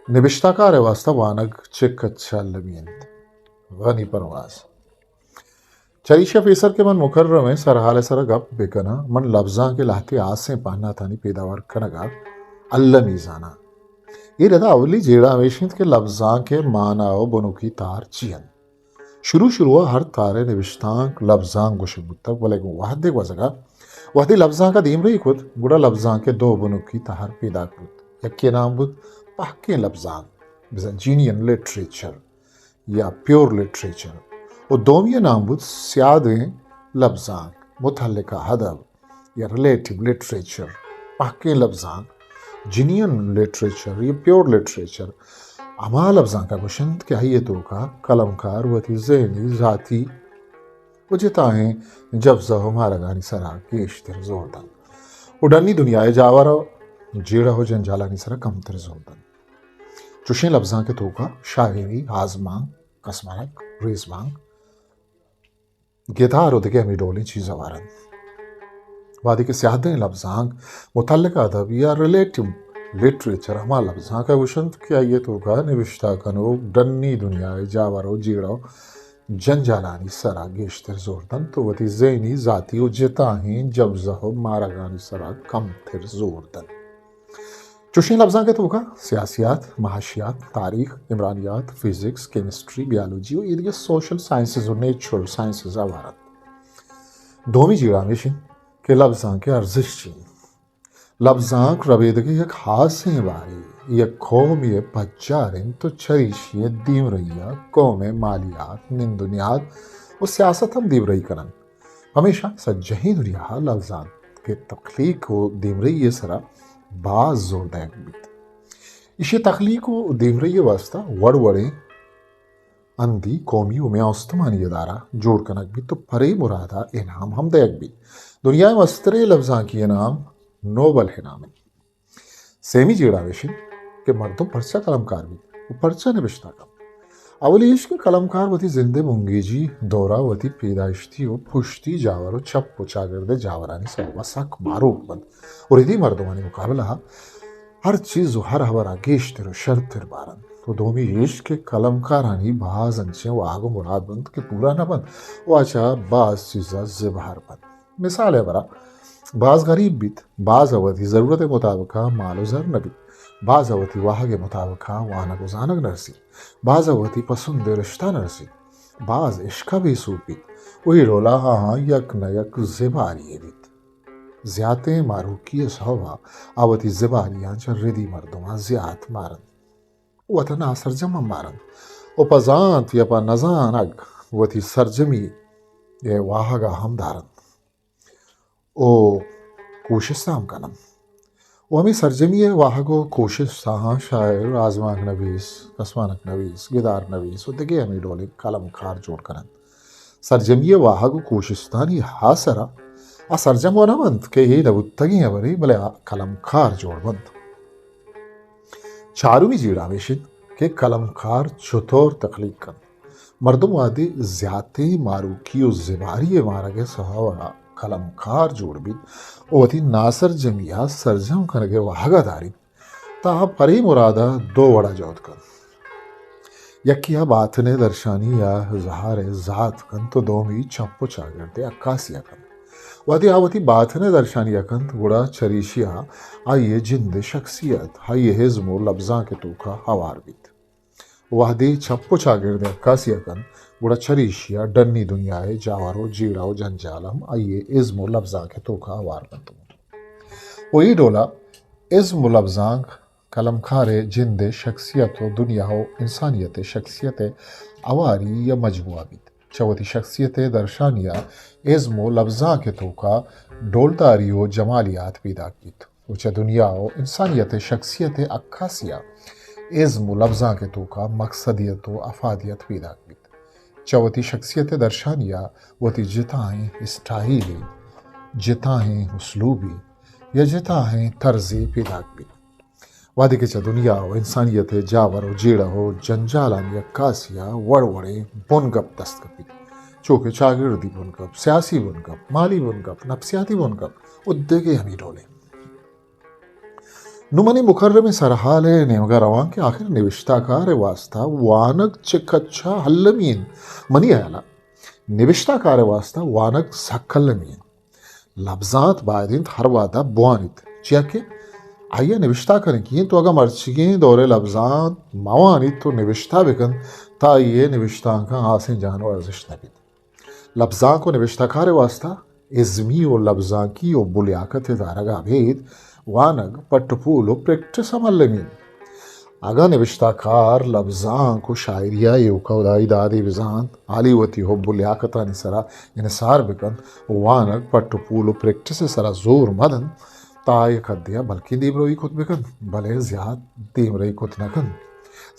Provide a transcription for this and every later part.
نبشتہ کار ءِ واستہ وانگ چک ءَ چہ المی اِنت۔ غنی پرواز۔ چریشی ءَ پیسر کہ من مکرمیں سرحال ءِ سرا گپ بہ کناں، من لبزانک ءِ لہتے ہاسیں پہناتانی پیداوار کنگ ءَ المی زاناں۔ اے ردا اولی جیڑہ ہمیش اِنت کہ لبزانک ءِ مانا ءُ بنکی تہر چی اِنت؟ شروع شروع ءَ ہر تہر ءِ نبشتانک لبزانک گوشگ بوتگ، بلے گوں وہد ءِ گوزگ ءَ وہدے لبزانک ءَ دیمرئی کت، گڑا لبزانک ءِ دو بنکی تہر پیداک بوت۔ یکے ءِ نام بوت پہکیں لبزانک، بزاں جینین لٹریچر یا پیور لٹریچر، ءُ دومی ءِ نام بوت سیادیں لبزانک، متعلقہ ادب یا ریلیٹیو لٹریچر۔ پہکیں لبزانک، جینین لٹریچر یا پیور لٹریچر، ہما لبزانک ءَ گوشنت کہ آئی ءِ توکا قلمکار وتی ذہنی، ذاتی ءُ جتاہیں جبزہ ءُ مارگانی سرا گیشتر زور دنت ءُ ڈنی دنیا ءِ جاور ءُ جیڑہ ءُ جنجالانی سرا کمتر زور دنت۔ چوشیں لبزانک ءِ توکا شاعری، آزمانک، کسمانک، ریزمانک، گدار ءُ دگہ ہمے ڈولیں چیز ہوار اَنت۔ وہدے کہ سیادیں لبزانک، متعلقہ ادب یا ریلیٹیو لٹریچر ہما لبزانک ءَ گوشنت کہ آئی ءِ توکا نبشتہ کنوک ڈنی دنیا ءِ جاور ءُ جیڑہ ءُ جنجالانی سرا گیشتر زور دنت ءُ وتی ذہنی، ذاتی ءُ جتاہیں جبزہ ءُ مارگانی سرا کمتر زور دنت۔ چوشیں لبزانک ءِ توکا سیاسیات، معاشیات، تاریخ، عمرانیات، فزکس، کیمسٹری، بیالوجی ءُ ایدگہ سوشل سائنسز ءُ نیچرل سائنسز ہوار اَنت۔ دومی جیڑہ ہمیش اِنت کہ لبزانک ءِ ارزشت چی اِنت؟ لبزانک ربیدگ ءِ یک ہاسیں بارے، یک قومے ءِ پجار اِنت ءُ چریشی ءِ دیمرئی ءَ قوم ءِ مالیات، نند ءُ نیاد ءُ سیاست ہم دیمرئی کن اَنت۔ پمیشا سجہیں دنیا ءَ لبزانک ءِ تخلیق ءُ دیمرئی ءِ سرا باز زور دئیگ بیت۔ ایشی ءِ تخلیق ءُ دیمرئی ءِ واستہ وڑ وڑیں ہندی، قومی ءُ میان استمانی ادارہ جوڑ کنگ بیت ءُ پرے مراد ءَ انعام ہم دئیگ بیت۔ دنیا ءِ مستریں لبزانکی انعام نوبل انعام اِنت۔ سیمی جیڑہ ہمیش اِنت کہ مردم پرچا قلمکار بیت ءُ پرچا نبشتہ کنت؟ اولی ایش کہ قلمکار وتی زند ءِ بنگیجی دور ءَ وتی پیدائشتی ءُ پشتی جاور ءُ چپ ءُ چاگرد ءِ جاورانی سبب ءَ سک ماروک بنت ءُ ردی مردمانی مقابلہ ءَ ہر چیز ءُ ہر ہبر ءَ گیشتر ءُ شرتر بارنت۔ ءُ دومی ایش کہ قلمکارانی باز انچیں واہگ ءُ مراد بنت کہ پورا نہ بنت ءُ آ چہ باز چیز ءَ زبہر بنت۔ مثال ءِ ہبرا، باز غریب بیت، باز ءَ وتی ضرورت ءِ مطابق ءَ مال ءُ زر نہ بیت، باز ءَ وتی واہگ ءِ مطابق ءَ وانگ ءُ زانگ نہ رسیت، باز ءَ وتی پسند ءِ رشتہ نہ رسیت، باز عشق ءَ بے سوب بیت ءُ اے ڈول ءَ آہاں یک نہ یک زبہرے بیت۔ زیاتیں ماروکی ءِ سوب ءَ آ وتی زبہریاں چہ ردی مردماں زیات مارنت ءُ وت ءَ ناسرجم ہم مارنت ءُ پہ زانت یا پہ نزانگ وتی سرجمی ءِ واہگ ءَ ہم دارنت ءُ کوشست ہم کننت۔ ءُ ہمے سرجمی ءِ واہگ ءُ کوشست ءَ آہاں شاعر، آزمانک نویس، کسمانک نویس، گدار نویس ءُ دگہ ہمے ڈولیں قلمکار جوڑ کننت۔ سرجمی ءِ واہگ ءُ کوشستانی آسر ءَ آ سرجم وَ نہ بنت کہ اے نہ بوتگیں ہبرے، بلے آ قلمکار جوڑ بنت۔ چارمی جیڑہ ہمیش اِنت کہ قلمکار چطور تخلیق کنت۔ مردم وہدے زیاتیں ماروکی ءُ زبہری ءِ مارگ ءِ سوب ءَ قلمکار جوڑ بیت ءُ وتی ناسرجمی ءَ سرجم کنگ ءِ واہگ ءَ داریت، تہ آ پرے مراد ءَ دو وڑ ءَ جہد کنت۔ یکے ءَ باتن ءِ درشانی یا اظہار ءِ زات کنت ءُ دومی چپ ءُ چاگرد ءِ عکاسی ءَ کنت۔ وہدے آ وتی باتن ءِ درشانی ءَ کنت، گڑا چریشی ءَ آئی ءِ جند ءِ شخصیت، آئی ءِ ازم ءُ لبزانک ءِ توکا ہوار بیت۔ وہدے چپ ءُ چاگرد ءِ عکاسی ءَ کنت، گڑا چریشی ءَ ڈنی دنیا ءِ جاور ءُ جیڑہ ءُ جنجال ہم آئی ءِ ازم ءُ لبزانک ءِ توکا ہوار بنت۔ ءُ اے ڈول ءَ ازم ءُ لبزانک قلمکار ءِ جند ءِ شخصیت ءُ دنیا ءُ انسانیت ءِ شخصیت ءِ ہواری یا مجموعہ بیت۔ چہ وتی شخصیت ءِ درشانی ءَ ازم ءُ لبزانک ءِ توکا ڈولداری ءُ جمالیات پیداک بیت ءُ چہ دنیا ءُ انسانیت ءِ شخصیت ءِ عکاسی ءَ ازم ءُ لبزانک ءِ توکا مقصدیت ءُ افادیت پیداک بیت۔ چہ وتی شخصیت ءِ درشانی ءَ وتی جتائیں اسٹائلے، جتائیں اسلوبے یا جتائیں طرزے پیداک بیت۔ وہدے کہ چہ دنیا ءُ انسانیت ءِ جاور ءُ جیڑہ ءُ جنجالانی عکاسی ءَ وڑ وڑیں بنگپ دست کپیت، چو کہ چاگردی بنگپ، سیاسی بنگپ، مالی بنگپ، نفسیاتی بنگپ ءُ دگہ ہمے ڈولیں۔ نوں منی مکرمیں سرحال ءِ نیمگ ءَ رواں کہ آخر نبشتہ کار ءِ واستہ وانگ چہ کچ ءَ المی انت۔ منی ہیال ءَ نبشتہ کار ءِ واستہ وانگ سک المی انت۔ لبزانت باید انت ہر وہد ءَ بوانیت، چیا کہ آئی ءَ نبشتہ کنگی انت، تو اگاں مرچیگیں دور ءِ لبزانت مہ وانیت تو نبشتہ بہ کنت، تہ آئی ءِ نبشتانکاں ہاسیں جان ءُ ارزشت نہ بیت۔ لبزانک ءُ نبشتہ کار ءِ واستہ ازمی ءُ لبزانکی حب ءُ لیاقت ءِ دارگ ءَ ابید وانگ، پٹ ءُ پول ءُ پریکٹس ہم المی انت۔ اگاں نبشتہ کار لبزانک ءُ شاعری ءَ ایوک ءُ ہدائی دادے بزانت، ہالی وتی حب ءُ لیاقتانی سرا انحصار بکنت ءُ وانگ، پٹ ءُ پول ءُ پریکٹس ءِ سرا زور مہ دنت، تہ آ یک حدے ءَ بلکیں دیمروی کت بکنت، بلے زیات دیمروی کت نہ کنت۔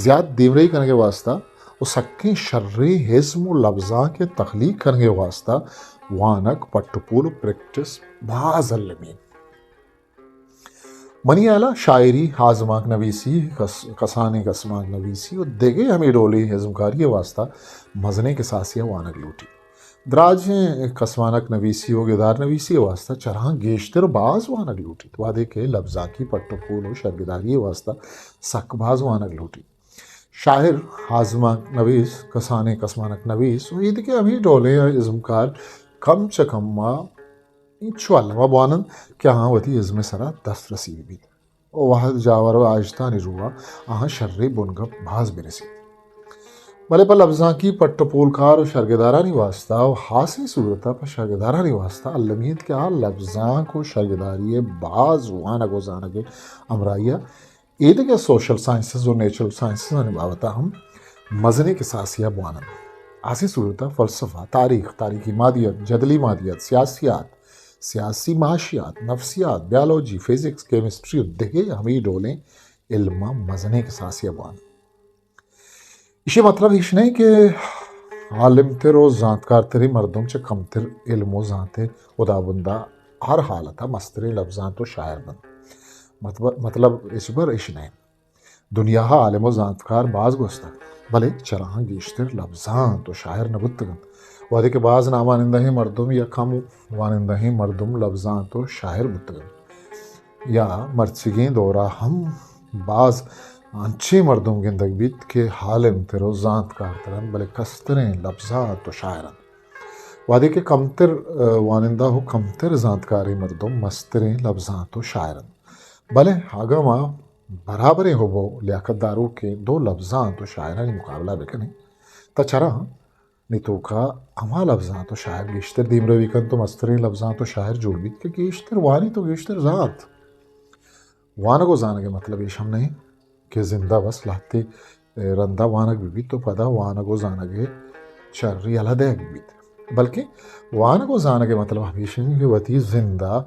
زیات دیمروی کنگ ءِ واستہ ءُ سکیں شریں ازم ءُ لبزانک ءِ تخلیق کنگ ءِ واستہ وانگ، پٹ ءُ پول ءُ پریکٹس باز المی انت۔ منی ہیال ءَ شاعری، آزمانک نویسی، کس-، کسانیں کسمانک نویسی ءُ دگہ ہمے ڈولیں ازمکاری ءِ واستہ مزنیں کساسے ءَ وانگ لوٹیت۔ دراجیں کسمانک نویسی ءُ گدار نویسی ءِ واستہ چراں گیشتر باز وانگ لوٹیت، وہدے کہ لبزانکی پٹ ءُ پول ءُ شرگداری ءِ واستہ سک باز وانگ لوٹیت۔ شاعر، آزمانک نویس، کسانیں کسمانک نویس ءُ اے دگہ ہمے ڈولیں ازمکار کم چہ کم ءَ انچو الم ءَ بوان انت کہ آہاں وتی ازم ءِ سرا دسترسی بہ بیت ءُ وہد، جاور ءُ آجتانی رو ءَ آہاں شریں بنگپ باز بہ رسیت۔ بلے پہ لبزانکی پٹ ءُ پولکار ءُ شرگدارانی واستہ ءُ ہاسیں صورت ءَ پہ شرگدارانی واستہ المی انت کہ آ لبزانک ءُ شرگداری ءِ باز وانگ ءُ زانگ ءِ ہمراہی ءَ ایدگہ سوشل سائنسز ءُ نیچرل سائنسزانی بابت ءَ ہم مزنیں کساسے ءَ بوان انت۔ ہاسیں صورت ءَ فلسفہ، تاریخ، تاریخی مادیت، جدلی مادیت، سیاسیات، سیاسی معاشیات، نفسیات، بیالوجی، فزکس، کیمسٹری ءُ دگہ ہمے ڈولیں علم ءَ مزنیں کساسے ءَ بوان۔ ایشی ءِ مطلب ایش نہ انت کہ عالم تر ءُ زانتکار تریں مردم چہ کمتر علم ءُ زانت ءِ ہدابند ءَ ہر حالت ءَ مستریں لبزانت ءُ شاعر بنت۔ مطلب، مطلب ہچبر ایش نہ انت۔ دنیا ءَ عالم ءُ زانتکار باز گوستگ، بلے چراہاں گیشتر لبزانت ءُ شاعر نہ بوتگ انت۔ وہدے کہ باز ناوانندہیں مردم یا کم وانندہیں مردم لبزانت ءُ شاعر بوتگ انت، یا مرچیگیں دور ءَ ہم باز انچیں مردم گندگ بیت کہ عالم تر ءُ زانتکار تر انت، بلے کستریں لبزانت ءُ شاعر انت۔ وہدے کہ کمتر، ءَ، وانندہ ءُ کمتر زانتکاریں مردم مستریں لبزانت ءُ شاعر انت۔ بلے اگاں ما برابریں حب ءُ لیاقت داروکیں دو لبزانت ءُ شاعرانی مقابلہ بکنیں، تہ چراں نی توکا ہما لبزانت ءُ شاعر گیشتر دیمروی کنت ءُ مستریں لبزانت ءُ شاعر جوڑ بیت کہ گیشتر وانیت ءُ گیشتر زانت۔ وانگ ءُ زانگ ءِ مطلب ایش ہم نہ انت کہ زند ءَ بس لہتے رندا وانگ بہ بیت ءُ پدا وانگ ءُ زانگ ءِ چری یلہ دئیگ بہ بیت، بلکیں وانگ ءُ زانگ ءِ مطلب ہمیش انت کہ وتی زند ءَ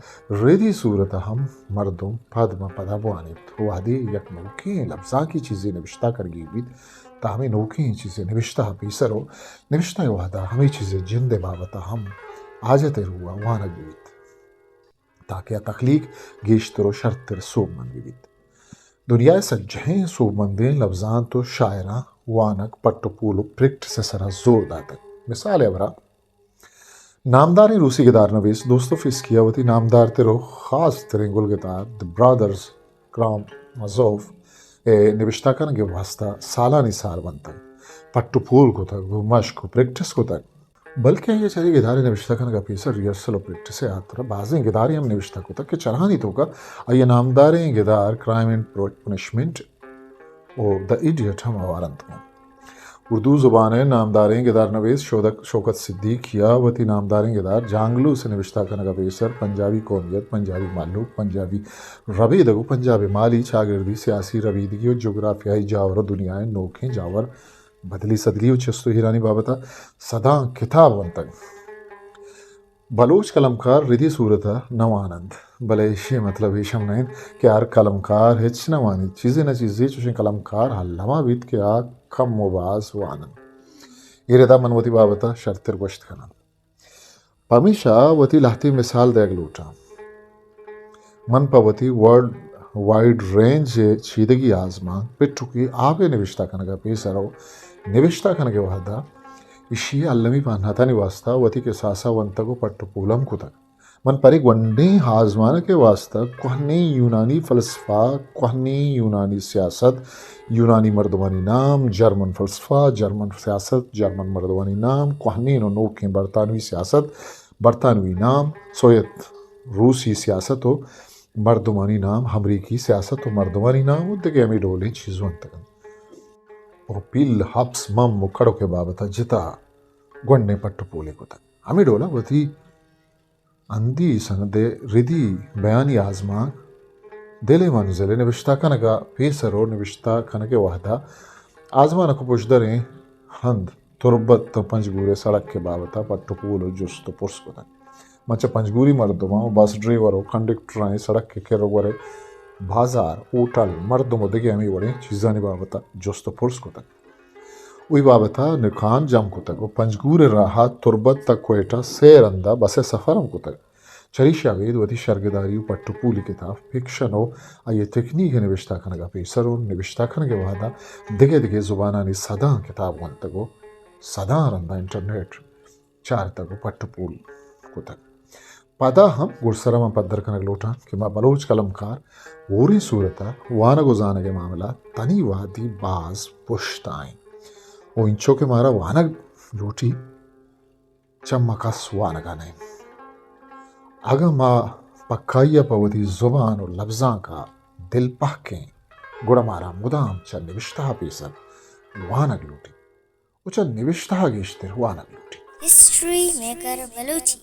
ردی صورت ءَ ہم مردم پد ماں پدا بوانیت۔ وہدے یک نوکیں لبزانکی چیزے نبشتہ کنگی بیت، تہ ہمے نوکیں چیزے نبشتہ ءَ پیسر ءُ نبشتہ ءِ وہد ءَ ہمے چیز ءِ جند ءِ بابت ءَ ہم حاجت ءِ رو ءَ وانگ بہ بیت، تاکہ آ تخلیق گیشتر ءُ شرتر سوبمند بہ بیت۔ دنیا ءِ سجہیں سوبمندیں لبزانت ءُ شاعراں وانگ، پٹ ءُ پول ءُ پریکٹس ءِ سرا زور داتگ۔ مثال ءِ ہبرا، نامداریں روسی گدار نویس دوستوفسکی ءَ وتی نامدارتر ءُ خاص تریں گلگدار دی برادرز کرامازوف ءِ نبشتہ کنگ ءِ واستہ سالانی سال بنتگ، پٹ ءُ پول کتگ ءُ مشق ءُ پریکٹس کتگ۔ بلکیں آئی ءَ چہ اے گدار ءِ نبشتہ کنگ ءَ پیسر ریہرسل ءُ پریکٹس ءِ ہاترا بازیں گدارے ہم نبشتہ کتگ کہ چرانی توکا آئی ءِ نامداریں گدار کرائم اینڈ پنشمنٹ ءُ دی ایڈیٹ ہم ہوار انت۔ اردو زبان ءِ نامداریں گدار نویس شودک-، شوکت صدیقی ءَ وتی نامداریں گدار جانگلوس ءِ نبشتہ کنگ ءَ پیسر پنجابی قومیت، پنجابی مھلوک، پنجابی ربیدگ ءُ پنجاب ءِ مالی، چاگردی، سیاسی، ربیدگی ءُ جغرافیائی جاور ءُ دنیا ءِ نوکیں جاور، بدلی سدلی ءُ چست ءُ ایرانی بابت ءَ سداں کتاب ونتگ۔ بلوچ قلمکار ردی صورت ءَ نہ وان انت، بلے ایشی ءِ مطلب ایش ہم نہ انت کہ ہر قلمکار ہچ نہ وانیت۔ چیزے نہ چیزے چوشیں قلمکار الما بیت کہ آ کم ءُ باز وان انت۔ اے ردا من وتی بابت ءَ شرتر گوشت کن آں۔ پمیشا وتی لہتیں مثال دئیگ لوٹ آں۔ من پہ وتی ورلڈ وائڈ رینج ءِ چیدگی آزمانک پٹوکی آپ ءِ نبشتہ کنگ ءَ پیسر ءُ نبشتہ کنگ ءِ وہد ءَ ایشی ءِ المی پہناتانی واستہ وتی کساس ءَ ونتگ ءُ پٹ ءُ پول ہم کتگ۔ من پرے گونڈیں آزمانک ءِ واستہ کوہنیں یونانی فلسفہ، کوہنیں یونانی سیاست، یونانی مردمانی نام، جرمن فلسفہ، جرمن سیاست، جرمن مردمانی نام، کوہنیں و نوکیں برطانوی سیاست، برطانوی نام، سویت روسی سیاست و مردمانی نام، امریکی سیاست و مردمانی نام و دگہ ہمے ڈولیں چیز ونتگ انت۔ و پیل، ہپس، مم و کڑک ءِ بابت ءَ جتا گونڈیں پٹ و پولے کتگ۔ ہمے ڈول ءَ وتی ہندی سند ءِ ردی بیانی آزمانک دل ءِ منزل ءِ نبشتہ کنگ ءَ پیسر و نبشتہ کنگ ءِ وہد ءَ آزمانک و پژدریں ہند تربت و پنجگور ءِ سڑک ءِ بابت ءَ پٹ و پول و جست و پرس کتگ۔ من چہ پنجگوری مردماں و بس ڈرائیور و کنڈکٹراں سڑک ءِ کر و گور ءِ بازار، ہوٹل، مردم و دگہ ہمے وڑیں چیزانی بابت ءَ جست و پرس کتگ۔ وی بابت ءَ نکان جم کتگ و پنجگور ءِ راہ ءَ تربت تا کوئٹہ سئے رند ءَ بس ءِ سفر ہم کتگ۔ چریشی ءَ ابید وتی شرگداری و پٹ و پولی کتاب، فکشن و آئی ءِ تکنیک ءِ نبشتہ کنگ ءَ پیسر و نبشتہ کنگ ءِ وہد ءَ دگہ دگہ زبانانی سداں کتاب ونتگ و سداں رند ءَ انٹرنیٹ چارتگ و پٹ و پول کتگ۔ پدا ہم گڈسر ءَ من پدر کنگ لوٹاں کہ ما بلوچ قلمکار ہوریں صورت ءَ وانگ و زانگ ءِ معاملہ تنی وہدی باز پشت ءَ ایں و انچو کہ مارا وانگ لوٹی، چہ ما کس وانگ ءَ نہ ایں۔ اگاں ما پکائی ءَ پہ وتی زبان و لبزانک ءَ دلپہک ایں، گڑا مارا مدام چہ نبشتہ ءَ پیسر وانگ لوٹی و چہ نبشتہ ءَ گیشتر وانگ لوٹی۔ History maker Balochi.